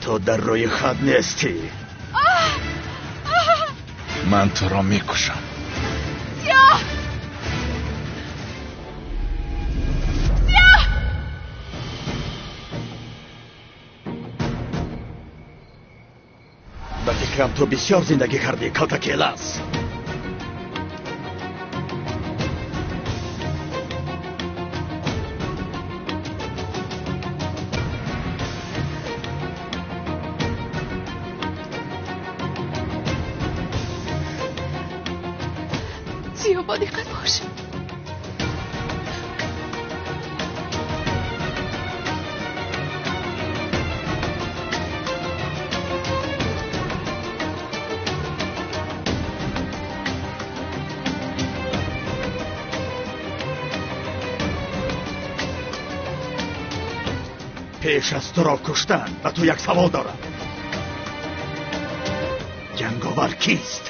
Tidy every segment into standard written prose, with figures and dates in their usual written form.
Ту дар рӯи хат нестӣ. Ман туро мекушам. Сиёҳ! Сиёҳ! Ба фикрам ту бисёр зиндагӣ кардӣ, калтакелас. Сиёҳ, бо диққат бош. Пеш аз туро куштан ба ту як савол дорам. Ҷанговар кист?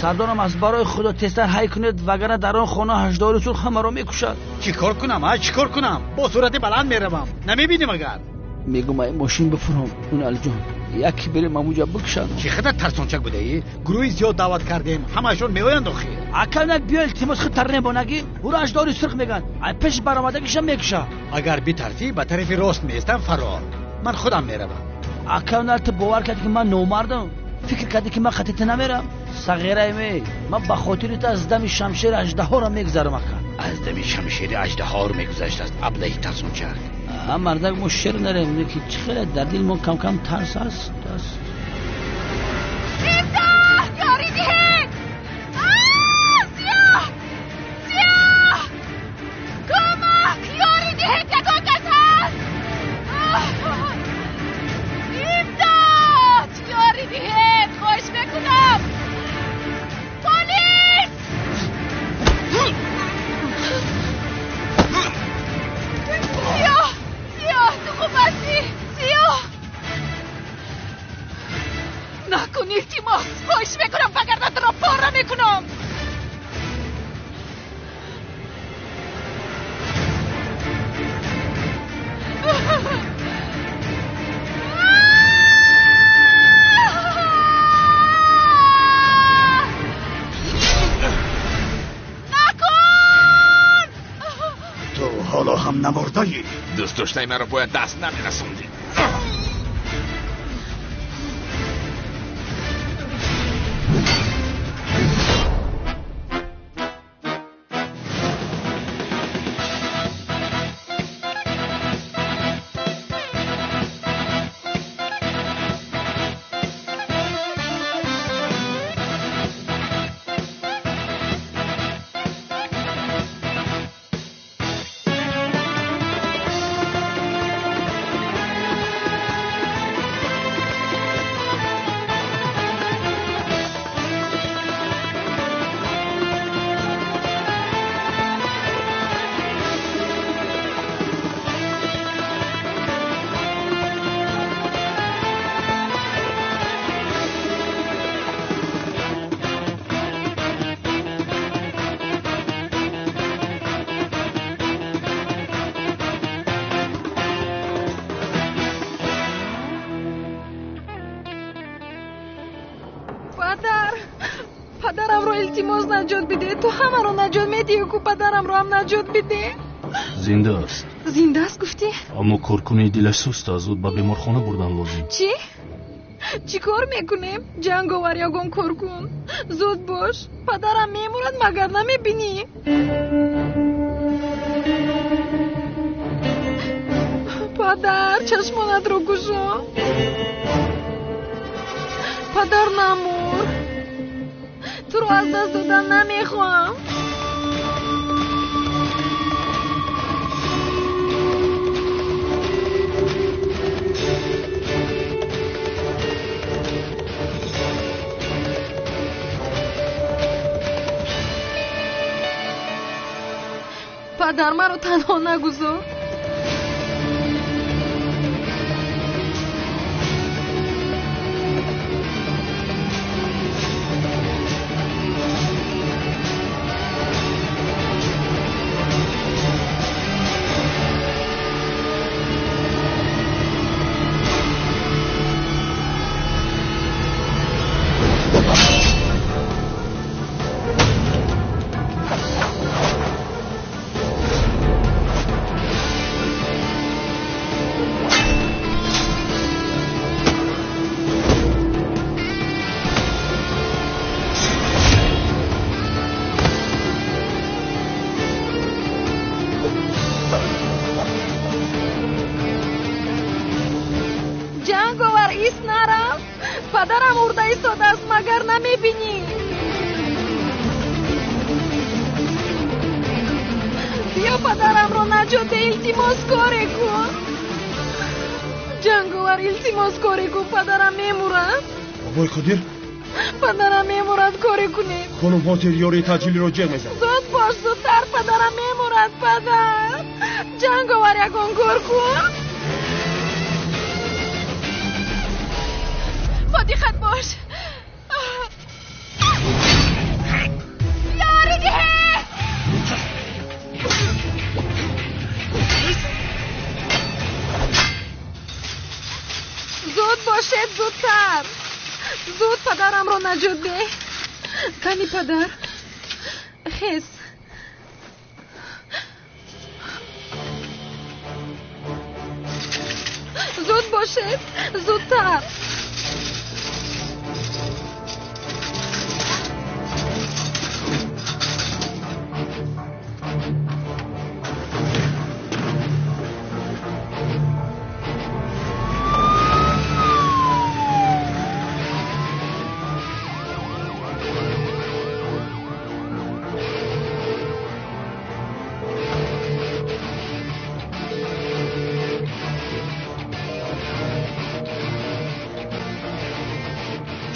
Сардорам, аз барои худо тезтар ҳай кунед, вагарна дар он хона ҳаждаҳори сурх ҳамаро мекушад. Чӣ кор кунам, а? Чӣ кор кунам? Бо суръати баланд меравам. Намебинем агар. Мегум, ай мошин бифурам, Уналҷон. Яке берем амуҷа бикушад. Чӣ қадар тарсончак будаӣ? Гурӯҳи зиёд даъват кардем, ҳамаашон меоянд охир. Ака, на биё, илтимос, худ тарнебонагӣ. Ӯро ҳаждаҳори сурх мегӯянд. Ай пеш баромадагиша мекуша. Агар битарсӣ, ба тарафи рост меистам, фарор. Ман худам меравам. Ака, Унал, ту бовар кардӣ, ки ман номардам? Фикр кардӣ, ки ман хати ту намерам? Сағираи ме, ман ба хотири ту аз дами шамшери аждаҳоро мегузарам, ака. Аз дами шамшери аждаҳор мегузашт аст, аблаҳи тарсончак. Ҳа, мардак, мо шер нарем, ки чӣ хеле дар дили мо кам-кам тарс аст. Имдод! Ёрӣ диҳед! Сиёҳ! Сиёҳ! Кӯмак! Ёрӣ диҳед, ягон кас ҳаст? Имдод! Ёрӣ диҳед! Хоҳиш мекунам! Полис! Сиёҳ! Сиёҳ, ту хуб ҳастӣ? Сиёҳ! Накун, илтимос! Хоҳиш мекунам, вагарна туро пора мекунам! Накун! Ту ҳоло ҳам намурдаӣ. Дӯст доштаи маро бояд даст намерасондӣ. Падар, падарамро илтимос наҷот бидеҳ. Ту ҳамаро наҷот медиҳӣ, ку падарамро ҳам наҷот бидеҳ. Зинда аст. Зинда аст гуфтӣ? Аммо коркунии дилаш суст аст, зуд ба беморхона бурдан лозим. Чӣ? Чӣ кор мекунем? Ҷанговар, ягон кор кун. Зуд бош. Падарам мемурад, магар намебинӣ? Падар, чашмонатро кушо. Падар, намур. Туро аз даст додан намехоҳам. Падар, маро танҳо нагузор. Полис нарав. Падарам мурда истодааст, магар намебинӣ? Биё падарамро наҷот деҳ, илтимос коре кун. Ҷанговар, илтимос коре кун, падарам мемурад. Бобои Қодир? Падарам мемурад, коре кунед. Хонум, ҳозир ёрии таъҷилиро ҷеғ мезанам. Зуд бош, зудтар, падарам мемурад, падар. Ҷанговар, ягон кор кун. Бо диққат бош. Ёрӣ диҳед! Зуд бошед, зудтар. Зуд падарамро наҷот деҳ. Кани падар? Хез. Зуд бошед, зудтар.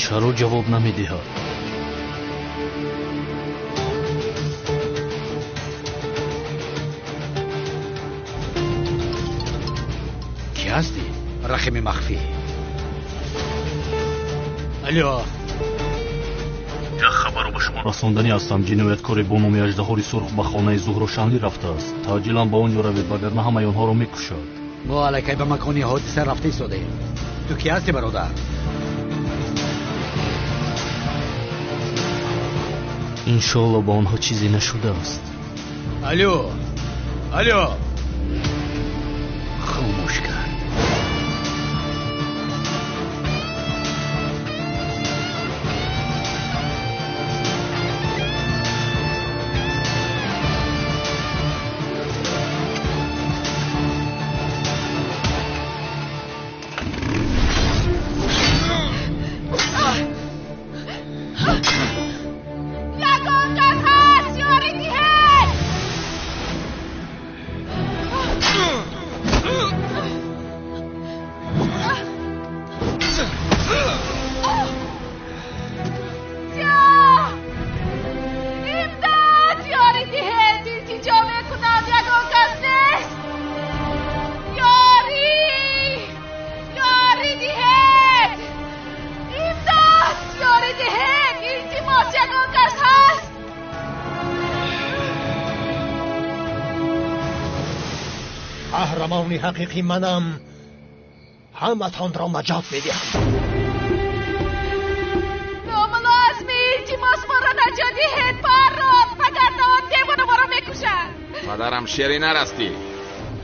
Чаро ҷавоб намедиҳад? Кӣ ҳастӣ? Рақами махфӣ. Алло. Як хабарро ба шумо расонданӣ ҳастам. Ҷинояткоре бо номи Аждаҳори Сурх ба хонаи Зуҳро Шанлӣ рафтааст. Таъҷилан ба он ҷо равед, вагарна ҳамаи онҳоро мекушад. Мо аллакай ба макони ҳодиса рафта истодаем. Ту кӣ ҳастӣ, бародар? Иншоалло ба онҳо чизе нашудааст. Алло, алло. Хомӯш кард. Қаҳрамони ҳақиқӣ манам, ҳаматонро наҷот медиҳам. Номулло Азмӣ, илтимос моро наҷот диҳед. Парон, вагарна он девона моро мекушад. Падарам шере нарастӣ.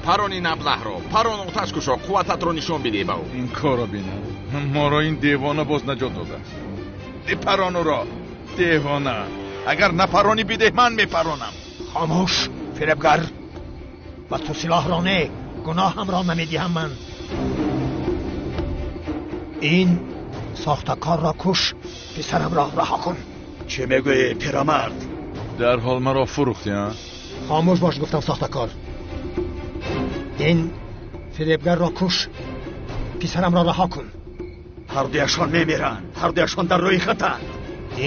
Парони наблаҳро, парон оташ кушо, қуввататро нишон бидеҳ ба ӯ. Ин корро бинам. Моро ин девона боз наҷот додааст. Парон ӯро, девона. Агар напаронӣ бидеҳ, ман мепаронам. Хомӯш, фиребгар. Ба ту силоҳро не, гуноҳамро намедиҳам ман. Ин сохтакорро куш, писарамро раҳо кун. Чӣ мегӯӣ, пирамард? Дарҳол маро фурӯхтӣ, а? Хомӯш бош, гуфтам сохтакор. Ин фиребгарро куш, писарамро раҳо кун. Ҳардуяшон мемиранд, ҳардуяшон дар рӯи хатанд.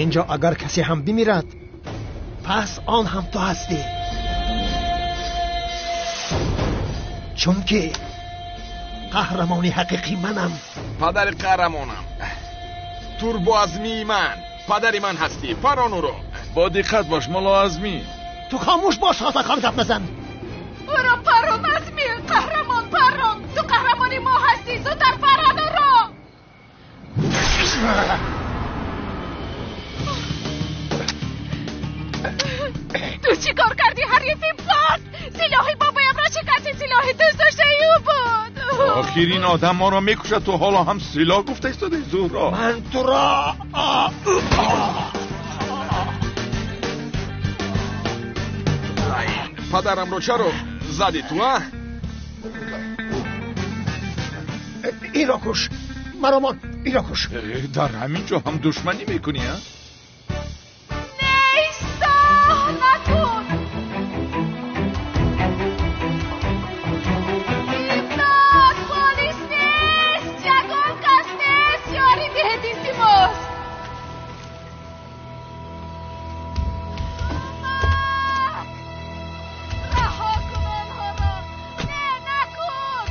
Инҷо агар касе ҳам бимирад, пас он ҳам ту ҳастӣ. Чунки қаҳрамони ҳақиқӣ манам. Падари қаҳрамонам. Турбо Азмии ман. Падари ман ҳастӣ. Парон ӯро. Бо диққат бош, Мулло Азмӣ. Ту хомӯш бош, сохтакор, гап назан. Ӯро парон, Азмӣ, қаҳрамон, парон. Ту қаҳрамони мо ҳастӣ. Зудтар парон ӯро. Ту чӣ кор кардӣ, ҳарифи паст? Силоҳи бобоямро шикасти, силоҳи дӯст доштаи ӯ буд. Охир ин одам моро мекушад, ту ҳоло ҳам силоҳ гуфта истодаи, Зуҳро. Ман туро Падарамро чаро задӣ ту, а? Инро куш, Маро мон, иро куш. Дар ҳамин ҷо ҳам душманӣ мекунӣ, а? Не, исто, накун. Имдод, полис нест, ягон кас нест, ёрӣ диҳед, илтимос. Раҳо кун онҳоро. Не, накун.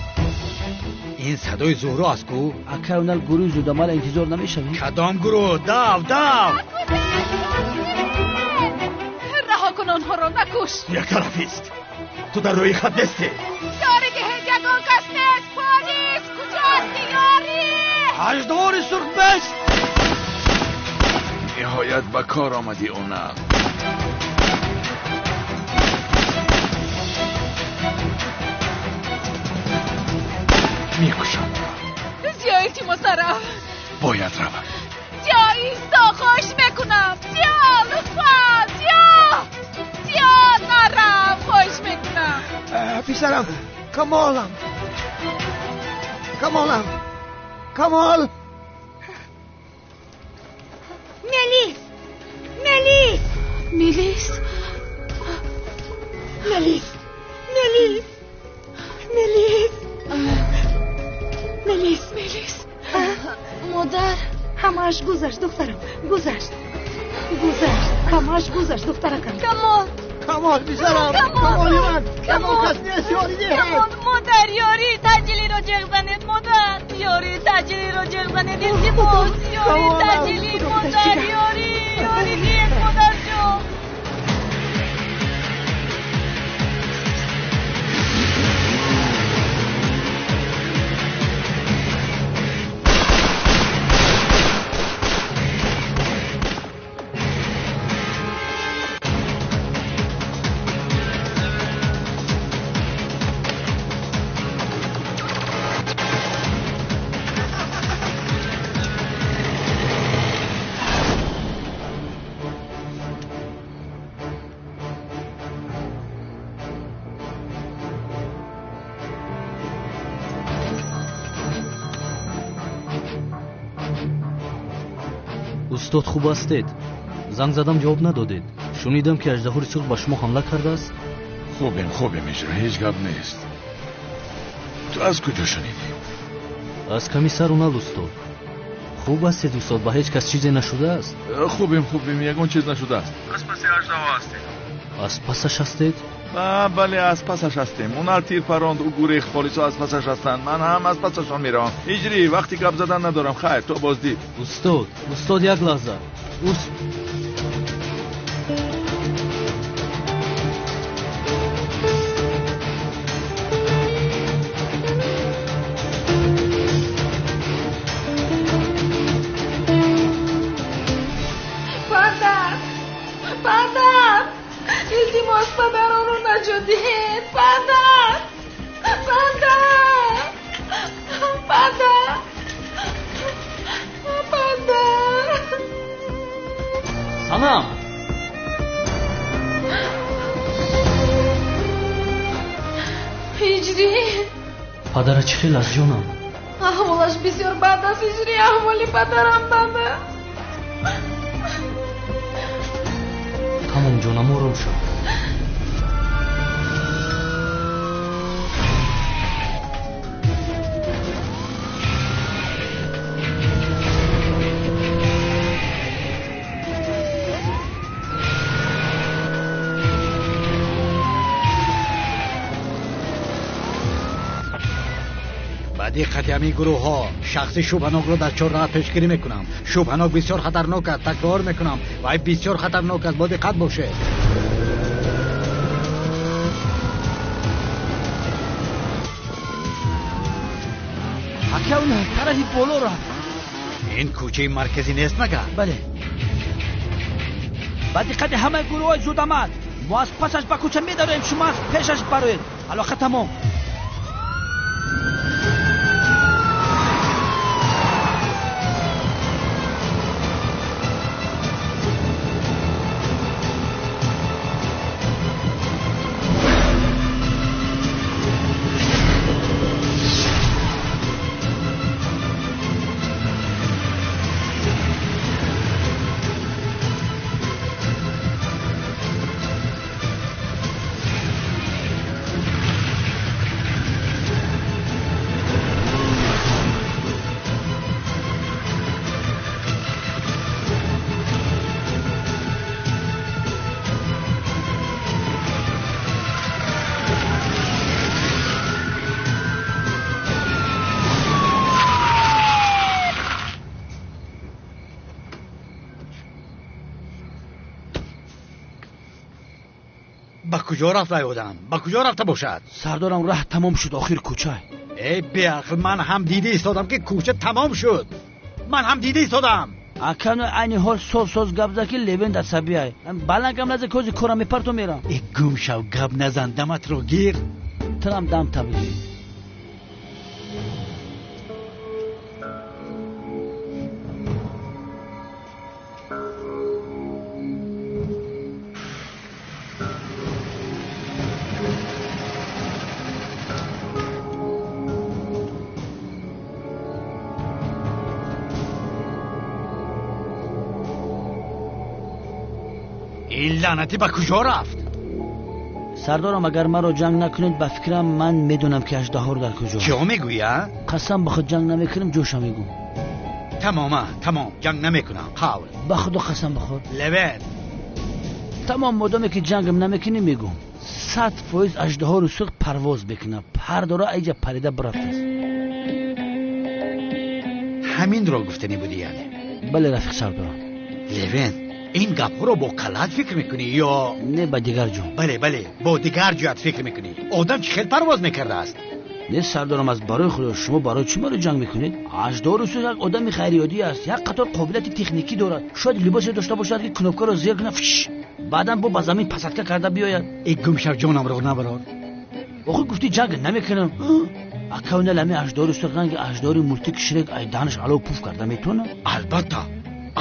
Ин садои Зуҳро аст ку? Акай Унал, гурӯҳи зудамала интизор намешавӣ? Кадом гурӯҳ? Дав, дав! Раҳо кун онҳоро, накуш. Як тараф ист. Ту дар рӯи хат нестӣ. Ёрӣ диҳед, ягон кас нест. Полис, куҷо ҳастӣ? Ёрӣ! Аждаҳори сурх бест! Ниҳоят ба кор омадӣ, Унал. Мекушам. Зиё, илтимос, нарав. Бояд равам. Зиё, исто, хоҳиш мекунам. Зиё, лутфан, Зиё. Зиё, нарав, хоҳиш мекунам. Писарам, Камолам. Камолам. Камол. Мелис! Мелис! Мелис! Мелис! Мелис! Мелис! Мелис! Мелис! Модар! Ҳамааш гузашт, духтарам, гузашт. Гузашт, ҳамааш гузашт, духтаракам. Камол! Камол, писарам! Камоли ман! Камол, кас нест, ёрӣ диҳед! Камол, модар, ёрии таъҷилиро ҷеғ занед, модар! Ёрии таъҷилиро ҷеғ занед, илтимос! Ёрии таъҷилӣ, модар, ёрӣ! Ёрӣ диҳед, модарҷон! Устод, хуб ҳастед? Занг задам, ҷавоб надодед. Шунидам, ки аждаҳори сурх ба шумо ҳамла кардааст. Хубем, хубем, Иҷро, ҳеҷ гап нест. Ту аз куҷо шунидӣ? Аз комиссар Унал, устод. Хуб ҳастед, устод? Ба ҳеҷ кас чизе нашудааст? Хубем, хубем, ягон чиз нашудааст. Аз паси аждаҳо ҳастем. Аз пасаш ҳастед? Бале, аз пасаш ҳастем. Унал тир паронд, ӯ гурехт, полисҳо аз пасаш ҳастанд. Ман ҳам аз пасашон меравам. Иҷрӣ, вақти гап задан надорам. Хайр, то боздид. Устод, устод, як лаҳза. Падар! Падар! Илтимос, падаронро наҷот диҳед! Падар! Падар! Падар! Падар! Санам! Ҳиҷрӣ! Падара чӣ хел аст, ҷонам? Аҳволаш бисёр бад аст, Ҳиҷрӣ, аҳволи падарам бад аст. Тамом, ҷонам, ором шав. Ба диққати ҳамин гурӯҳҳо шахси шубҳанокро дар чорраҳа пешгирӣ мекунам. Шубҳанок бисёр хатарнок аст, такрор мекунам, вай бисёр хатарнок аст, бо диққат бошед. Ака, Унал тарафи боло рафт. Ин кӯчаи марказӣ нест магар? Бале. Ба диққати ҳамаи гурӯҳҳои зудамал, мо аз пасаш ба кӯча медароем, шумо аз пешаш бароед. Алоқа тамом. куҷо рафт вай одам? Ба куҷо рафта бошад? Сардорам, раҳ тамом шуд, охир кӯча. Эй беақл, ман ҳам дида истодам ки кӯча тамом шуд. Ман ҳам дида истодам. Акано айни ҳол соз соз гап зад ки Левент асабиай. Баланд гап назан, кози корам мепарту мерам. Э гум шав, гап назан, даматро гир. Тирам дам та бигир. Ин лаънатӣ ба куҷо рафт? Сардорам, агар маро ҷанг накунед, ба фикрам ман медонам ки аждаҳор дар куҷо. Чиҳо мегӯӣ, а? Қасам ба худ, ҷанг намекунам, ҷоша мегӯм. Тамома, тамом, ҷанг намекунам, қавл. Ба худо қасам бихӯр. Левент. Тамом, модоме ки ҷангам намекунӣ, мегӯм. 100% аждаҳору сурх парвоз мекунад. Пар дора, айҷа парида бирафтааст. Ҳаминро гуфтанӣ будӣ яъне? Бале, рафиқ сардорам. Левент, ин гапҳоро бо каллат фикр мекунӣ ё не ба дигар ҷо? Бале, бале, бо дигар ҷоят фикр мекунӣ. Одам чӣ хел парвоз мекардааст? Не сардорам, аз барои худо, шумо барои чӣ маро ҷанг мекунед? Аждаҳору сурх як одами ғайриоддӣ аст, як қатор қобилияти техникӣ дорад. Шояд либосе дошта бошад ки кнопкаро зер кунад, фш, баъдан бо ба замин пасадка карда биёяд. Э гум шав, ҷонамро набарор. Охир гуфтӣ ҷанг намекунам. Акавна лами аждаҳору сурх ранги аждаҳори мултики Шрек ай данаш алов пуф карда метавонад? Албатта,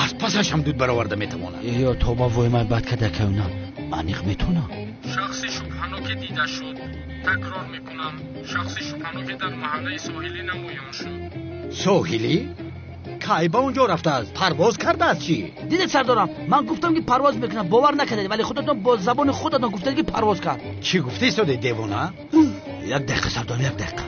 аз пасаш ҳам дуд бароварда метавонад. Ё тоба, воймай бад карда, кавна аниқ метавонам. Шахси шубҳаноке дида шуд. Такрор мекунам, шахси шубҳаноке дар маҳаллаи соҳилӣ намоён шуд. Соҳилӣ? Кай ба он ҷо рафтааст? Парвоз кардааст чӣ? Дидед сардорам, ман гуфтам ки парвоз мекунам, бовар накардед, вале худатон бо забони худатон гуфтед ки парвоз кард. Чӣ гуфта истоде, девона? Як дақиқа сардорам, як дақиқа.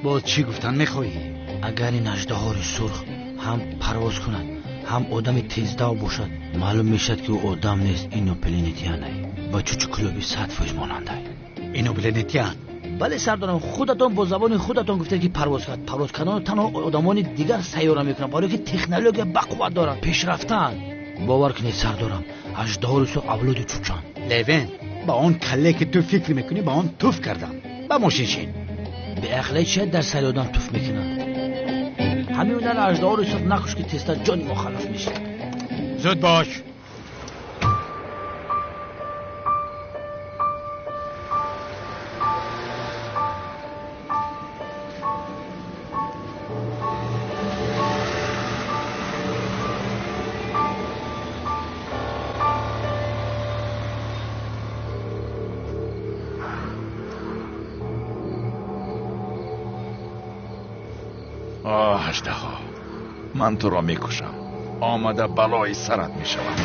Боз чӣ гуфтан мехоҳӣ? Агар ин аждаҳори сурх ҳам парвоз кунад, ҳам одами тездав бошад, маълум мешавад ки ӯ одам нест, инопланетянай. Ба чучуклӯби 100% монандай. Инопланетян? Бале сардорам, худатон бо забони худатон гуфтед ки парвоз кард. Парвоз карданро танҳо одамони дигар сайёра мекунанд, барое ки технология бақувват доранд, пешрафтаанд. Бовар кунед сардорам, аждаҳори сурх авлоди чучанд. Левент, ба он калле ки ту фикр мекунӣ, ба он туф кардам. Ба мошин шин. Беақле чия дар сари одам туф мекунанд? Ҳамин ҳунар аждаҳори сурх накуш ки тезтар ҷони мо халос мешавад. Зуд бош. Оҳ, аждаҳо, ман туро мекушам. Омада балои сарат мешавам.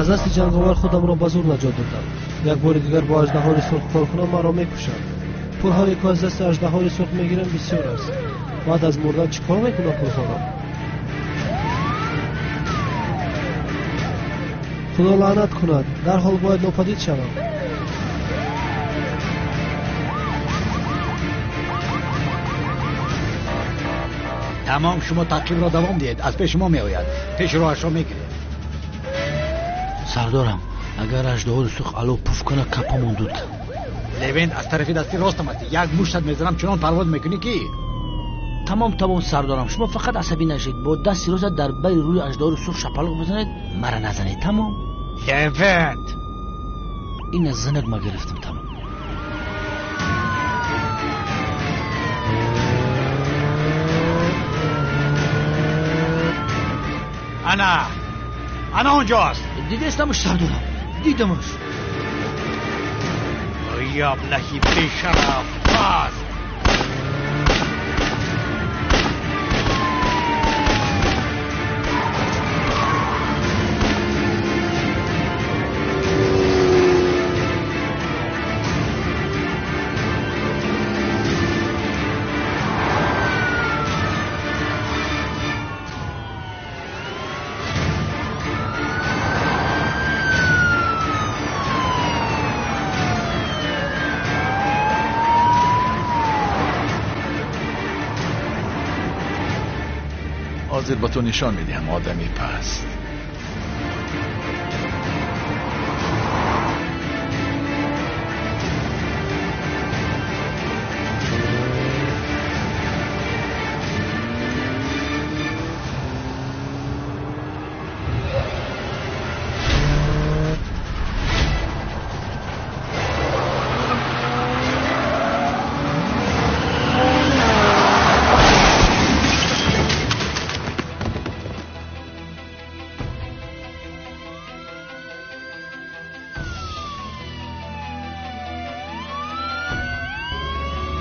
Аз дасти ҷанговар худамро ба зур наҷот додам. Як бори дигар бо аждаҳори сурх кор кунам, маро мекушанд. Пулҳое ки аз дасти аждаҳори сурх мегирам бисёр аст. Баъд аз мурдан чӣ кор мекунам пулҳоро? Худо лаънат кунад, дарҳол бояд нопадид шавам. Тамом, шумо таъқибро давом диҳед, аз пеши мо меояд. Пеши роҳашро мегиред. Сардорам, агар аждаҳори сурх алов пуф кунад, капамон дуд кард. Левент, аз тарафи дасти ростам ҳастӣ. Як муштат мезанам, чунон парвоз мекунӣ ки. Тамом, тамом сардорам, шумо фақат асабӣ нашед. Бо дасти ростат дар бари рӯи аждаҳори сурх шапалоқ бизанед, мара назанед, тамом. Левент! Ин аз занат ма гирифтам, тамом. Ана, ана онҷост. Дидестамаш сардорам, дидамаш. Яблахи бешараф, пас. Ҳозир ба ту нишон медиҳам, одами паст.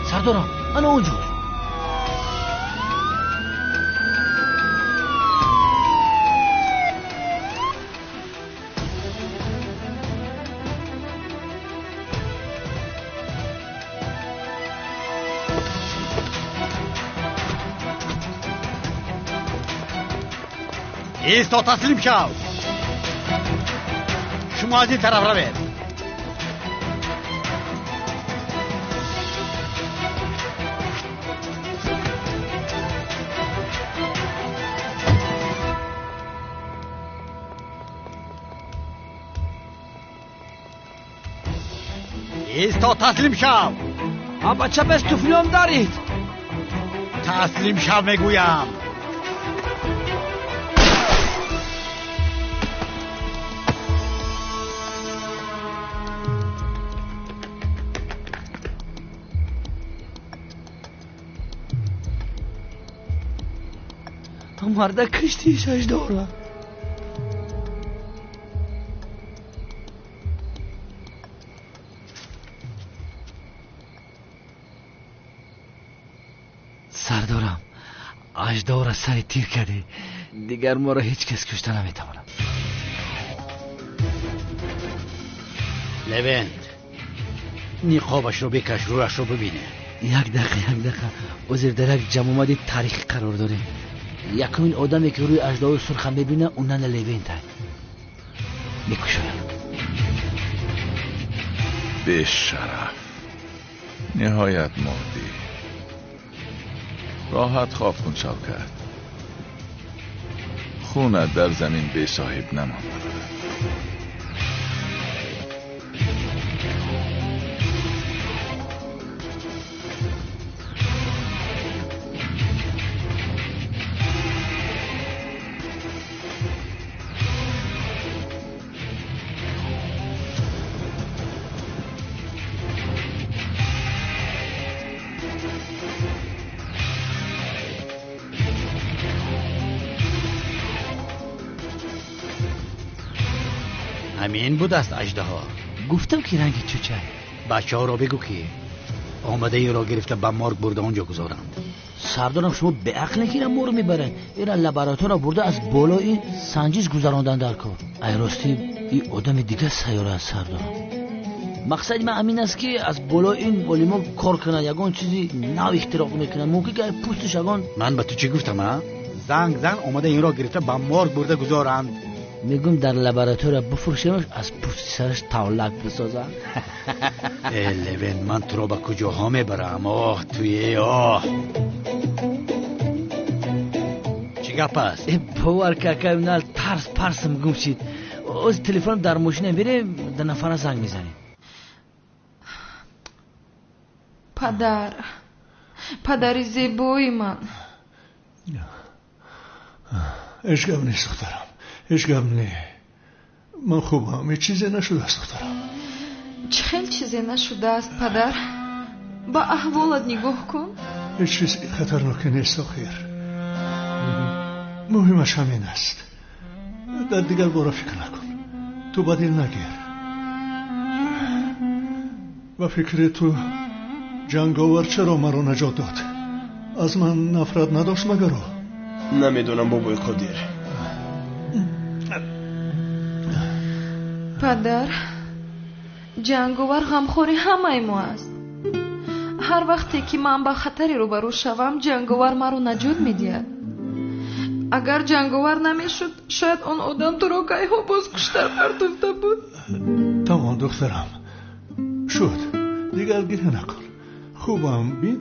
Сардорам, ана онҷост. Исто, таслим шав. Шумо аз ин тараф равед. Исто, таслим шав. Бача, без туфлиём дарид. Таслим шав, мегӯям. Марда киштиш аждора. Сардорам, аждора сари тир кардӣ. Дигар моро ҳеҷ кас кушта наметавонад. Левент, ниқобашро бикаш, рӯяшро бибине. Як дақиқа, як дақиқа. Ҳозир дар як ҷамъомади таърихӣ қарор дорем. Якумин одаме ки рӯи аждаҳои сурха мебина, ӯ нана Левентай. Мекушоям. Бешараф, ниҳоят мурдӣ. Роҳат хоб кун, Шавкат. Хунат дар замин бесоҳиб намонд. Ҳамин будааст аждаҳо. Гуфтам ки ранги чучай. Бачаҳоро бигӯ ки омадаиро гирифта ба морг бурда онҷо гузоранд. Сардорам, шумо беақле ки ира морг мебаред. Ира лаборатория бурда аз болои санҷиш гузарондан дар кор. Ай ростӣ, ин одами дигар сайёра аст, сардорам. Мақсади ман ҳамин аст ки аз болои ин олимо кор кунанд, ягон чизи нав ихтироъ мекунанд. Мумкин ки пӯстиш ягон. Ман ба ту чӣ гуфтам, а? Занг зан, омада инро гирифта ба морг бурда гузоранд. Мегӯм дар лаборатория бифурӯшемаш, аз пӯсти сараш тавлак бисозам. Э, Левен, ман туро ба куҷоҳо мебарам? Оҳ, туе, оҳ. Чӣ гап аст? Э, бовар ки акай нал тарс парсам гум шид. Оз телефонам дар мошина, берем, да нафара занг мезанем. Падар, падари зебои ман. Ҳеҷ гап нест, духтарам. Ҳеҷ гап не. Ман хубам, ҳеҷ чизе нашудааст, духтарам. Чӣ хел чизе нашудааст, падар? Ба аҳволат нигоҳ кун. Ҳеҷ чиз хатарноке нест, охир. Муҳимаш ҳамин аст. Дар дигар бора фикр накун. Ту ба дил нагир. Ба фикри ту ҷанговар чаро маро наҷот дод? Аз ман нафрат надошт магар ӯ? Намедонам, бобои Қодир. Падар, ҷанговар ғамхори ҳамаи мо аст. Ҳар вақте ки ман ба хатаре рӯбарӯ шавам, ҷанговар маро наҷот медиҳад. Агар ҷанговар намешуд, шояд он одам туро кайҳо боз кушта партофта буд. Тамом, духтарам, шуд. Дигар гиря накун. Хубам, бин.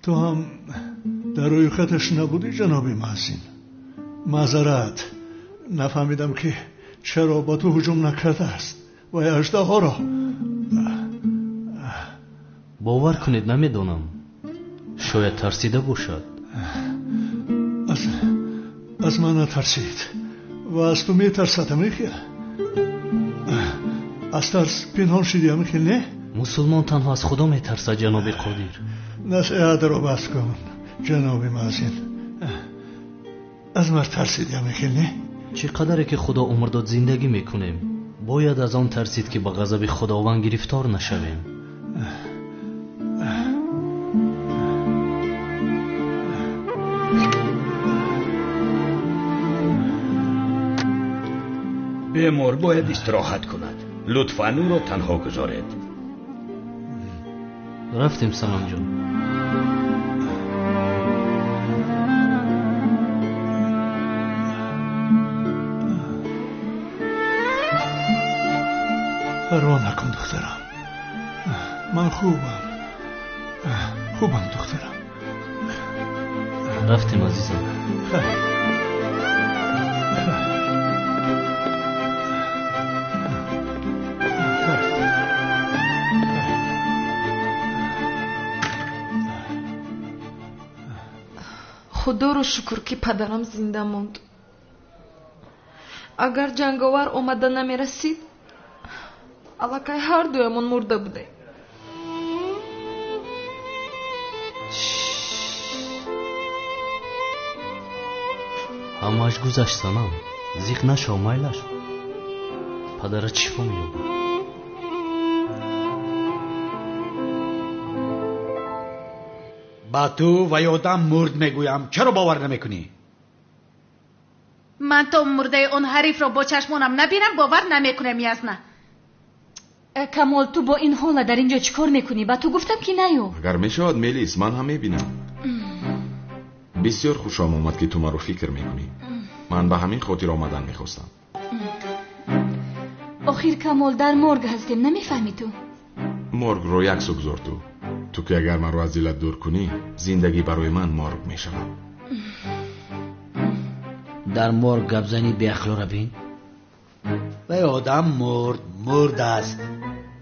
Ту ҳам Дар рӯйхаташ набудӣ, ҷаноби Маъзин. Маъзарат, нафаҳмидам ки чаро ба ту ҳуҷум накардааст вай аждаҳоро. Бовар кунед, намедонам. Шояд тарсида бошад. Аз ман натарсид ва аз ту метарсад, амихел. Аз тарс пинҳон шидӣ, амихел, не? Мусулмон танҳо аз Худо метарсад, ҷаноби Қодир. Насиҳатро бас кун, ҷаноби Маъзин. Аз ман тарсидӣ, амихел, не? Чӣ қадаре ки Худо умр дод зиндагӣ мекунем, бояд аз он тарсид ки ба ғазаби Худованд гирифтор нашавем. Бемор бояд истироҳат кунад. Лутфан ӯро танҳо гузоред. Рафтем, Санамҷон. Парво накун, духтарам. Ман хубам. Хубам, духтарам. Рафтем, азизам. Худоро шукр, ки падарам зинда монд. Агар ҷанговар омада намерасид, аллакай ҳар дуямон мурда будем. Ҳамааш гузашт, Санам. Зиқ нашав, майлаш. Падарат шифо меёбад. Ба ту ва ёдам мурд мегӯям. Чаро бовар намекунӣ? Ман то мурдаи он ҳарифро бо чашмонам набинам, бовар намекунам, Язна. Камол, ту бо ин ҳола дар инҷо чӣ кор мекунӣ? Ба ту гуфтам ки наё. Агар мешавад, Мелис, ман ҳам мебинам. Бисёр хушам омад, ки ту маро фикр мекунӣ. Ман ба ҳамин хотир омадан мехостам. Охир, Камол, дар морг ҳастем, намефаҳмӣ ту? Моргро як су гузор ту. Ту ки агар маро аз дилат дур кунӣ, зиндагӣ барои ман морг мешавад. Дар морг гапзанӣ беахлора бин. Вай одам мурд, мурд аст.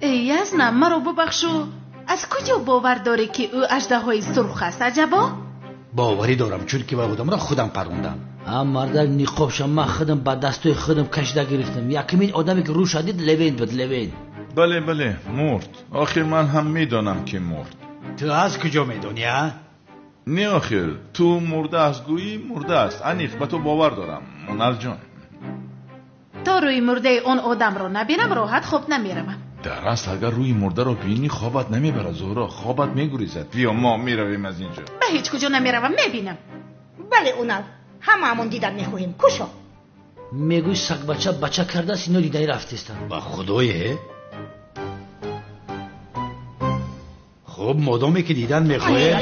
Эй, Язна, маро бубахшу. Аз куҷо бовар дорӣ, ки ӯ аждаҳои сурх аст, аҷабо? Боварӣ дорам, чунки вай одамро худам парондам. Ам мардак ниқобша ман худам ба дастои худам кашида гирифтам. Якумин одаме ки рӯша дид, Левент буд, Левент. Бале, бале, мурд. Охир ман ҳам медонам, ки мурд. Ту аз куҷо медонӣ, а? Не, охир, ту мурда аст гӯӣ, мурда аст. Аниқ, ба ту бовар дорам, Мунарҷон. То рӯи мурдаи он одамро набинам, роҳат хоб намеравам. Дар асл, агар рӯи мурдаро бинӣ, хобат намебарад, Зуҳро, хобат мегурезад. Биё, мо меравем аз инҷо. Ба ҳеҷ куҷо намеравам, мебинам. Бале, Унал, ҳамаамон дидан мехоҳем. Кушо. Мегӯй сагбача бача кардааст, ино диданӣ рафтестанд. Ба худое? Хуб, модоме ки дидан мехоҳед.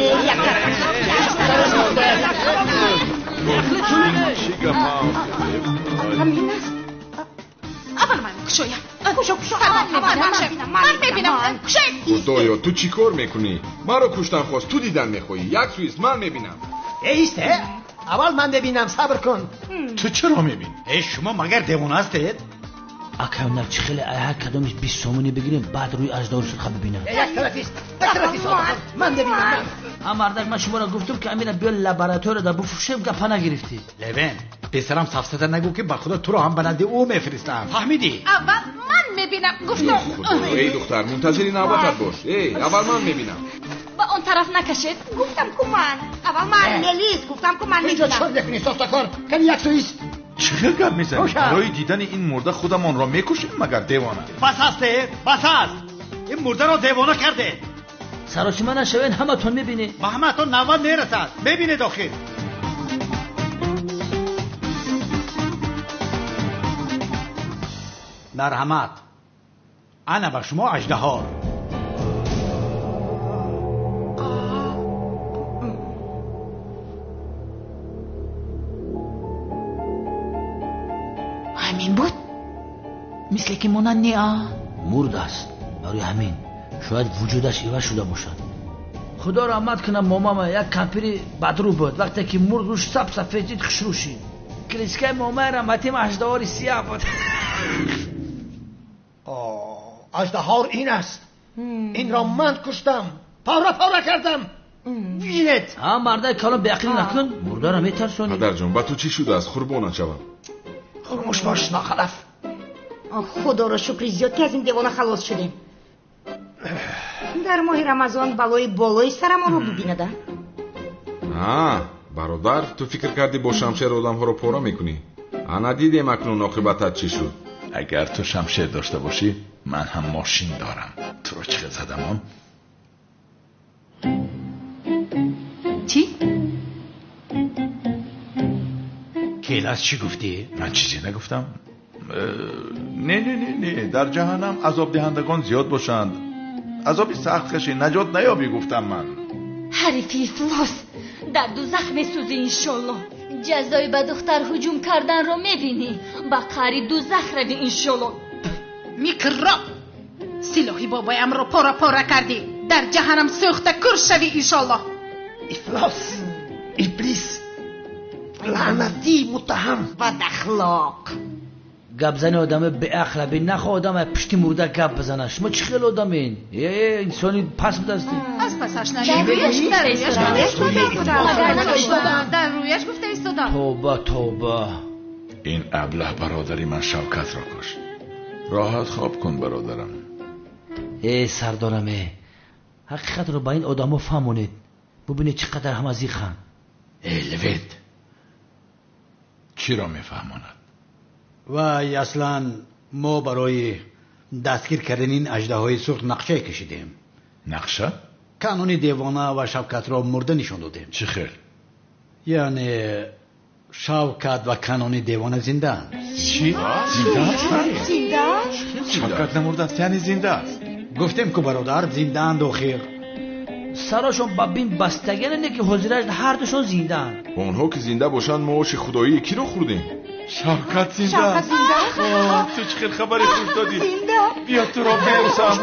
Чӣ гапам? Ҳамин аст. Аввал ман кушоям. Кушо, кушо. Ман мебинам. Кушоед. Худоё, ту чӣ кор мекунӣ? Маро куштан хост, ту дидан мехоҳӣ. Як сӯист, ман мебинам. Эйст, аввал ман мебинам, сабр кун. Ту чаро мебинӣ? Э, шумо магар девона ҳастед? Акай, чӣ хеле ҳар кадомиш 20 сомонӣ бигирем, баъд рӯи аждаҳои сурха бибинам. Як тарафист, як тарафист. Ман мебинам. А мардак, ман шуморо гуфтам, ки амира биё лаборатория да буфурӯшем, гапа нагирифтӣ. Левен, писарам, сафсата нагӯ, ки ба худо туро ҳам ба назди ӯ мефиристам. Фаҳмидӣ? Аввал ман мебинам, гуфтам. Эй духтар, мунтазири навбатат бош. Эй, аввал ман мебинам. Ба он тараф накашед. Гуфтам ку ман. Аввал ман, Мелис, гуфтам ку ман Инҷо мебинам. чӣ кор мекунӣ, сохтакор? Кани як сӯист. Чӣ хел гап мезанӣ? Куша. Барои дидани ин мурда худамонро мекушем, магар девона? Бас аст, бас аст. Ин мурдаро девона кардед. Саросима нашавед, ҳаматон мебинед. Ба ҳаматон навбат мерасад. Мебинед охир. Марҳамат. Ана ба шумо аждаҳо. Ҳамин буд? Мисле ки монанд не, а? Мурд аст. Барои ҳамин шояд вуҷудаш иваз шуда бошад. Худо раҳмат кунад момама, як кампири бадрӯ буд. Вақте ки мурд, рӯш саб сафед дид, хушрӯ шид. Кличкаи момаи раҳматим аждаҳори сиёҳ буд. Аждаҳор ин аст. Инро ман куштам, пора пора кардам. Бинед. Ҳа, мардаи калон беақлӣ накун, мурдаро метарсонӣ. Падарҷон, ба ту чӣ шудааст? Қурбонат шавам. Хомӯш бош, нохалаф. Худоро шукри зиёд, ки аз ин девона халос шудем. Дар моҳи Рамазон балои болои сарамонро бибинада. А, бародар, ту фикр кардӣ бо шамшер одамҳоро пора мекунӣ? Ана дидем акнун оқибатат чӣ шуд. Агар ту шамшер дошта бошӣ, ман ҳам мошин дорам. Туро чӣ хел задам он? Чӣ? Келас чӣ гуфтӣ? Ман чизе нагуфтам. Не, не, не, не, дар ҷаҳаннам азобдиҳандагон зиёд бошанд. Азоби сахт кашӣ, наҷот наёбӣ, гуфтам ман. Ҳарифи ифлос, дар дузах месӯзӣ иншоллоҳ. Ҷазои ба духтар ҳуҷум карданро мебинӣ, ба қаъри дузах равӣ иншоллоҳ. Микроб! Силоҳи бобоямро пора пора кардӣ. Дар ҷаҳаннам сӯхта кур шавӣ иншоллоҳ. Ифлос, иблис, лаънатӣ, муттаҳам, бадахлоқ. Гапзани одами беақла бин, нахо одам пушти мурда гап бизана. Шумо чӣ хел одамин? Э, инсони паст будастед. Аз пасаш дар рӯяш гуфта истодам. Тавба, тавба. Ин аблаҳ бародари ман Шавкатро кушт. Роҳат хоб кун, бародарам. Э, сардорам, э, ҳақиқатро ба ин одамо фаҳмонед. Бубинед чӣ қадар ҳама зиқанд. Э, Левент, чиро мефаҳмонад? Вай, аслан мо барои дастгир кардани ин аждаҳои сурх нақшае кашидем. Нақша? Канони девона ва Шавкатро мурда нишон додем. Чӣ хел? Яъне Шавкат ва Канони девона зиндаанд. Чӣ? Зинда ҳастанд? Зинда? Шавкат намурдааст, яъне зинда аст. Гуфтем ку бародар, зиндаанд охир. Сарошон ба бин бастагиане, не ки ҳозираш ҳардушон зиндаанд. Онҳо ки зинда бошанд, мо оши худоии киро хӯрдем? Шавкат зинда аст. Ту чӣ хел хабари хуш додӣ? Биё туро бибӯсам.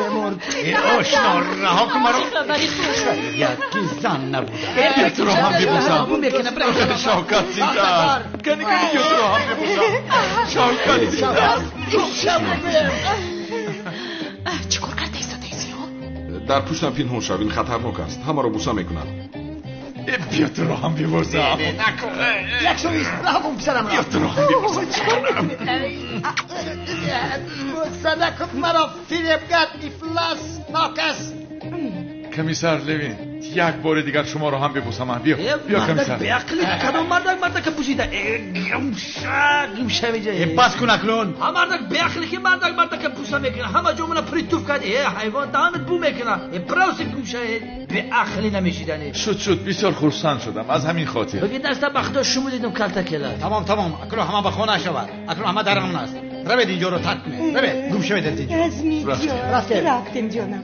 Ошно, раҳо кун маро. Яки зан набуда. Биё туро ҳам бибӯсам. Шавкат зинда аст. Кани, кани, биё туро ҳам бибӯсам. Шавкат зинда аст. Чӣ кор карда истодаи зиё? Дар пуштам пинҳон шав, ин хатарнок аст. Ҳамаро буса мекунад. Биё туро ҳам бибӯсам. Як шовист, раҳо кун писарамро. Биё туро ҳам бибӯсам. Буса накун маро, фиребгар, ифлос, нокас. Комиссар Левин, як бори дигар шуморо ҳам бибӯсам. Биё, биё, комиссар. Беақли, кадом мардак мардака бусида? Гумша, гумша меҷа. Бас кун акнун. Ҳа, мардак беақли, ки мардак мардака буса мекунад. Ҳама ҷо мона притуф кард. Э, ҳайвон даҳанат бу мекунад. Э, бравси гумша, беақлӣ намешидани. Шуд, шуд, бисёр хурсанд шудам аз ҳамин хотир. Бигӣ даста ба худо шумо дидам калта кела. Тамом, тамом, акнун ҳама ба хона шавад. Акнун ҳама дар амн аст. Равед, инҷоро тарк кунед. Равед, гум шавед аз инҷо. Азми ҷон, рафтем. Рафтем, ҷонам.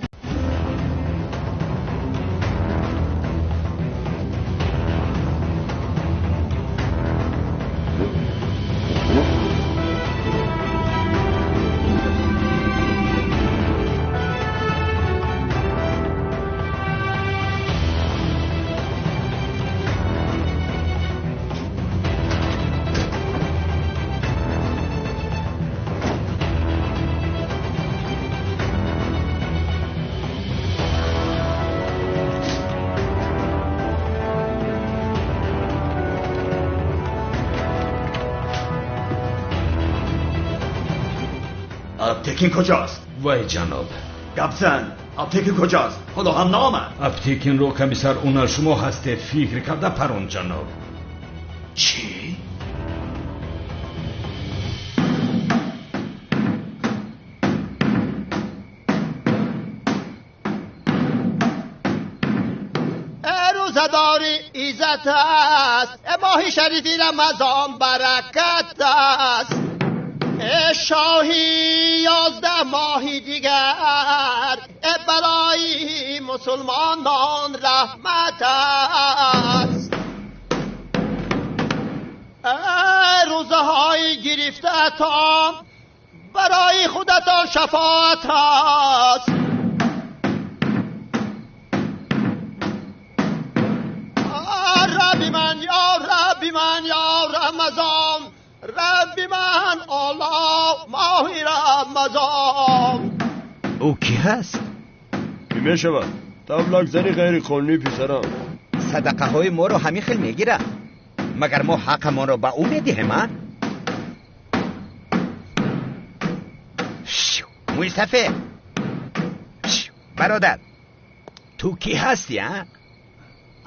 Аптекин куҷост? Вай ҷаноб. Гап зан, Аптекин куҷост? Ҳоло ҳам наомад. Аптекинро комиссар Унал шумо ҳастед, фикр карда парон ҷаноб. Чӣ? Рӯзадорӣ иззат аст, моҳи шарифи Рамазон баракат аст. Шоҳи 11 моҳи дигар барои мусулмонон раҳмат аст. Рӯзаҳои гирифтаатон барои худатон шафоат аст. Рамазон, Рабби ман Аллоҳ, моҳи Рамазон. Ӯ кӣ ҳаст? Кӣ мешавад? Таблакзани ғайриқонунии писарам. Садақаҳои моро ҳамин хел мегирад. Магар мо ҳаққамонро ба ӯ медиҳем, а? Мӯйсафед! Бародар, ту кӣ ҳастӣ, а?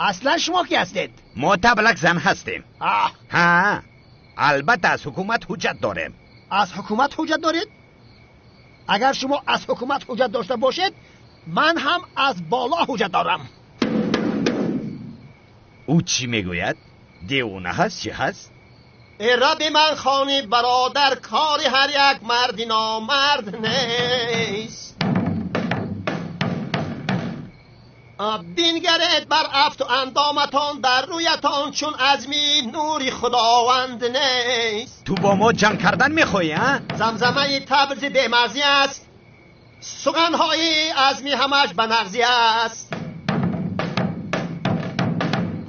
Аслан шумо кӣ ҳастед? Мо таблакзан ҳастем. Ҳа, албатта аз ҳукумат ҳуҷҷат дорем. Аз ҳукумат ҳуҷҷат доред? Агар шумо аз ҳукумат ҳуҷҷат дошта бошед, ман ҳам аз боло ҳуҷҷат дорам. Ӯ чӣ мегӯяд? Девона ҳаст, чӣ ҳаст? Эй Рабби ман хони бародар, кори ҳар як марди номард нест. Бингаред бар афту андоматон, дар рӯятон чун азми нури Худованд нест. Ту бо мо ҷанг кардан мехоҳӣ, а? Замзамаи табрзи бемарзӣ аст, суханҳои азми ҳамаш ба нағзӣ аст.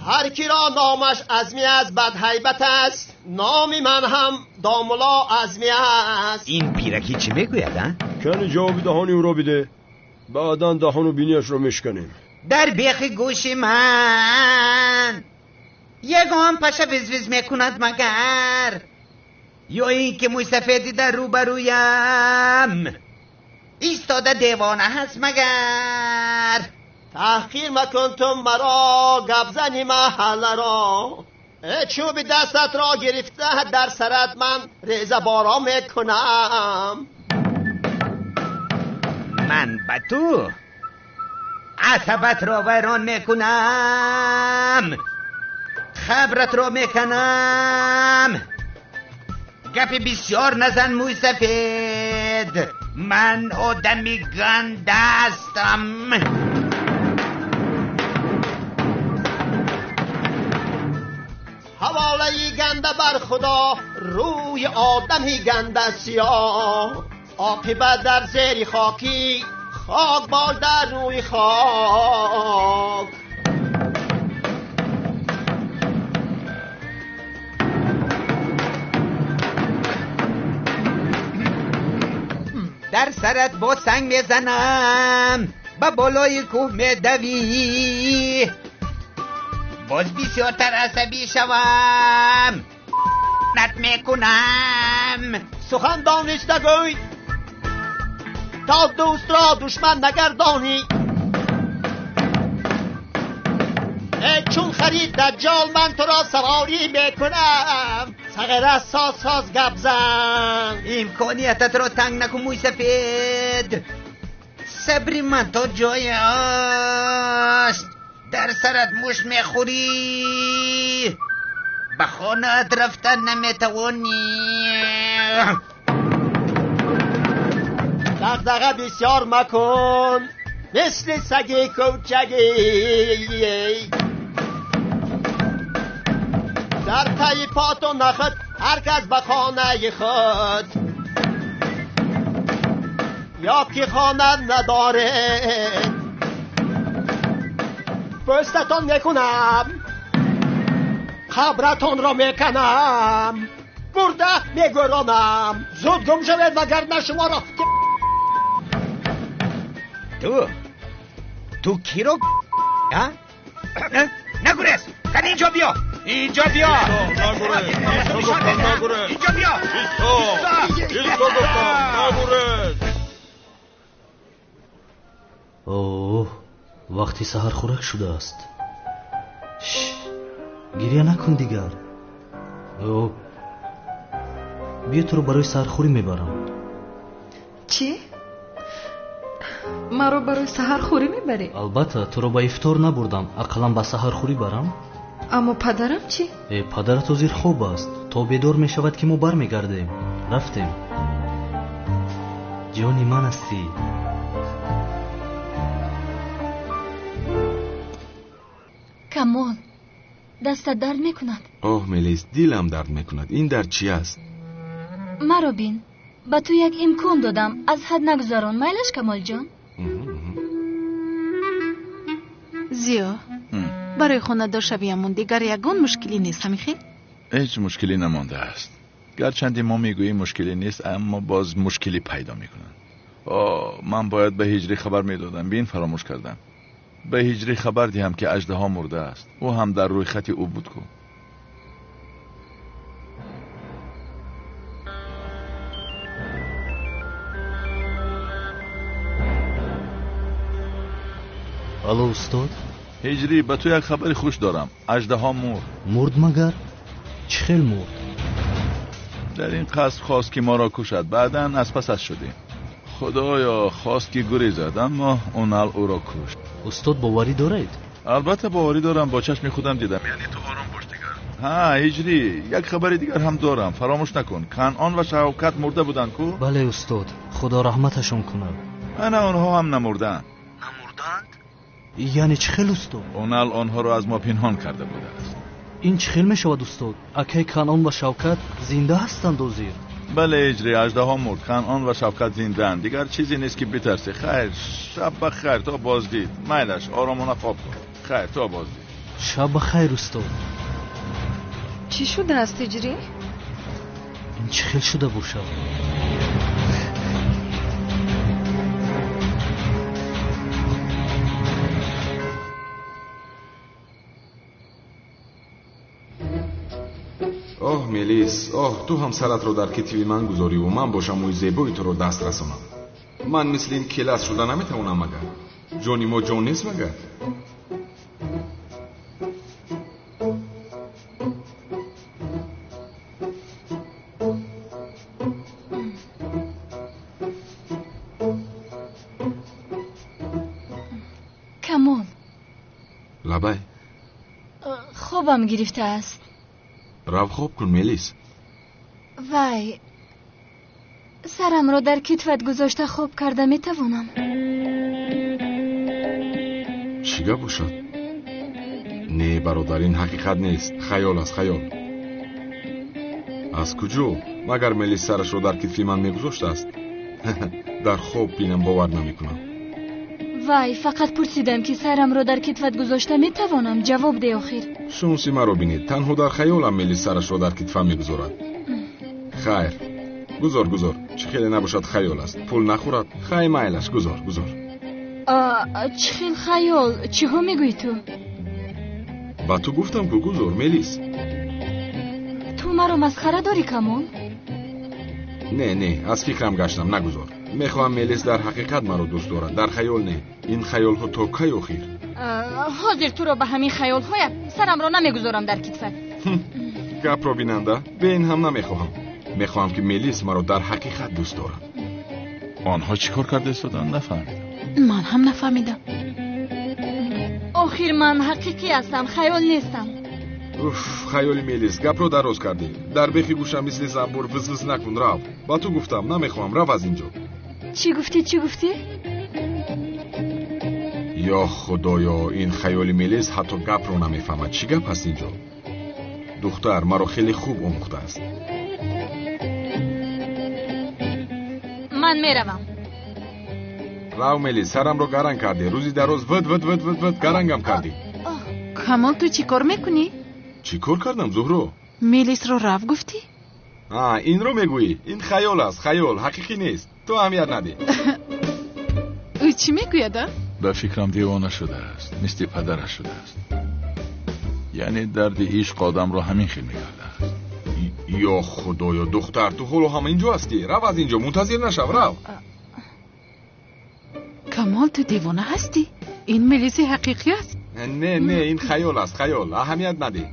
Ҳар киро номаш азмӣ аст, бадҳайбат аст. Номи ман ҳам домулло азмӣ аст. Ин пиракӣ чӣ мегӯяд, а? Кани ҷавоби даҳони ӯро биде, баъдан даҳону бинияшро мешканем. Дар бехи гӯши ман ягон паша визвиз мекунад магар? Ё ин ки мӯйсафеди дар рӯбарӯям истода девона ҳаст магар? Таҳқир макун ту маро, гапзани маҳалларо. Чӯби дастатро гирифта дар сарат ман резаборо мекунам. Ман ба ту асабатро вайрон мекунам, хабратро мекунам. Гапи бисёр назан мӯйсафед, ман одами ганда ҳастам. Ҳаволаи ганда бар Худо, рӯи одами ганда сиёҳ. Оқибат дар зери хокӣ, хок бош дар рӯи хок. Дар сарат бо санг мезанам, ба болои кӯҳ медавӣ. Боз бисёртар асабӣ шавам, нат мекунам. Сухан дониста гӯй, то дӯстро душман нагардонӣ. Чун харид даҷҷол ман туро саворӣ мекунам. Сағира соз соз гап зан. Имкониятатро танг накун мӯйсафед. Сабри ман то ҷое аст. Дар сарат муш мехӯрӣ, ба хонаат рафтан наметавонӣ. Дағдаға бисёр макун, мисли саги кӯчагӣ. Дар таи поту нахӯд ҳар кас ба хонаи худ. Ё ки хона надоред, пӯстатон мекунам, қабратонро меканам, бурда мегӯронам. Зуд гум шавед, вагарна шуморо. Ту киро а? Нагурез! Кани инҷо биё! Инҷо биё! Инҷо биё! Исто гуфтам, нагурез! Оҳ, вақти саҳархӯрак шудааст. Гиря накун дигар. Биё туро барои саҳархӯрӣ мебарам. Чӣ? Маро барои саҳархӯрӣ мебарӣ? Албатта, туро ба ифтор набурдам, ақаллан ба саҳархӯрӣ барам. Аммо падарам чӣ? Падарат ҳозир хоб аст. То бедор мешавад ки мо бармегардем. Рафтем. Ҷони ман ҳастӣ. Камол, дастат дард мекунад? Оҳ, Мелис, дилам дард мекунад. Ин дард чӣ аст? Маро бин. Ба ту як имкон додам, аз ҳад нагузарон. Майлаш, Камолҷон? Зиё, барои хонадор шавиямон дигар ягон мушкилӣ нест, ҳамин хел? Ҳеҷ мушкиле намондааст. Гарчанде мо мегӯем мушкиле нест, аммо боз мушкиле пайдо мекунанд. Ман бояд ба Ҳиҷрӣ хабар медодам, бин фаромӯш кардам. Ба Ҳиҷрӣ хабар диҳам, ки аждаҳо мурдааст. Ӯ ҳам дар рӯи хати ӯ буд ку. Алло, устод? Ҳиҷрӣ, ба ту як хабари хуш дорам. Аждаҳо мурд. Мурд магар? Чӣ хел мурд? Дар ин қаср хост, ки моро кушад. Баъдан аз пасаш шудем. Худоё, хост, ки гурезад, аммо Унал ӯро кушт. Устод, боварӣ доред? Албатта боварӣ дорам, бо чашми худам дидам. Яъне ту ором бош дигар. Ҳа, Ҳиҷрӣ, як хабари дигар ҳам дорам, фаромӯш накун. Канъон ва Шавкат мурда буданд ку? Бале, устод, Худо раҳматашон кунад. Ана онҳо ҳам намурданд. Намурданд? Яъне чӣ хел, устод? Унал онҳоро аз мо пинҳон карда будааст. Ин чӣ хел мешавад, устод? Акай Канъон ва Шавкат зинда ҳастанд озир? Бале, Ҳиҷрӣ, аждаҳо мурд, Канъон ва Шавкат зиндаанд. Дигар чизе нест, ки битарсӣ. Хайр, шаб ба хайр, то боздид. Майлаш, оромона хоб кун. Хайр, то боздид. Шаб ба хайр, устод. Чӣ шудааст, Ҳиҷрӣ? Ин чӣ хел шуда бошад? Оҳ, Мелис, оҳ, ту ҳам саратро дар китфи ман гузориву ман бошам мӯи зебои туро даст расонам. Ман мисли ин келас шуда наметавонам магар? Ҷони мо ҷон нест магар? Камол. Лабай. Хобам гирифтааст. Рав хоб кун, Мелис. Вай, сарамро дар китфат гузошта хоб карда метавонам? Чӣ гап бошад? Не, бародар, ин ҳақиқат нест, хаёл аст, хаёл. Аз куҷо? Магар Мелис сарашро дар китфи ман мегузоштааст? Дар хоб бинам бовар намекунам. Вай, фақат пурсидам, ки сарамро дар китфат гузошта метавонам? Ҷавоб де охир. Шонси маро бинед, танҳо дар хаёлам Мелис сарашро дар китфам мегузорад. Хайр, гузор, гузор, чӣ хеле набошад хаёл аст. Пул нахӯрад, хай майлаш, гузор, гузор. Чӣ хел хаёл? Чиҳо мегӯӣ ту? Ба ту гуфтам ку, гузор, Мелис. Ту маро масхара дорӣ, Камол? Не, не, аз фикрам гаштам, нагузор. Мехоҳам Мелис дар ҳақиқат маро дӯст дорад, дар хаёл не. Ин хаёлҳо то кай охир? Ҳозир туро ба ҳамин хаёлҳоят сарамро намегузорам дар китфат. Гапро бинанда, бе ин ҳам намехоҳам. Мехоҳам, ки Мелис маро дар ҳақиқат дӯст дорад. Онҳо чӣ кор карда истоданд, нафаҳмидам. Ман ҳам нафаҳмидам. Охир ман ҳақиқӣ ҳастам, хаёл нестам. Уф, хаёли Мелис, гапро дароз кардӣ. Дар бехи гӯшам мисли занбур виз-виз накун, рав. Ба ту гуфтам, намехоҳам, рав аз инҷо. Чӣ гуфтӣ, чӣ гуфтӣ? Ё худоё, ин хаёли Мелис ҳатто гапро намефаҳмад. Чӣ гап аст инҷо? Духтар маро хеле хуб омӯхтааст. Ман меравам. Рав, Мелис, сарамро гаранг кардӣ. Рӯзи дароз вд вд вд вд вд гарангам кардӣ. Камол, ту чӣ кор мекунӣ? Чӣ кор кардам, Зуҳро? Мелисро рав гуфтӣ? Инро мегӯӣ? Ин хаёл аст, хаёл, ҳақиқӣ нест. Ту аҳамият надиҳ. Ӯ чӣ мегӯяд, а? Ба фикрам девона шудааст, мисли падараш шудааст. Яъне дарди ишқ одамро ҳамин хел мекардааст. Ё худоё, духтар, ту ҳоло ҳам инҷо ҳастӣ? Рав аз инҷо, мунтазир нашав, рав. Камол, ту девона ҳастӣ? Ин Мелиси ҳақиқӣ аст? Не, не, ин хаёл аст, хаёл, аҳамият надиҳ.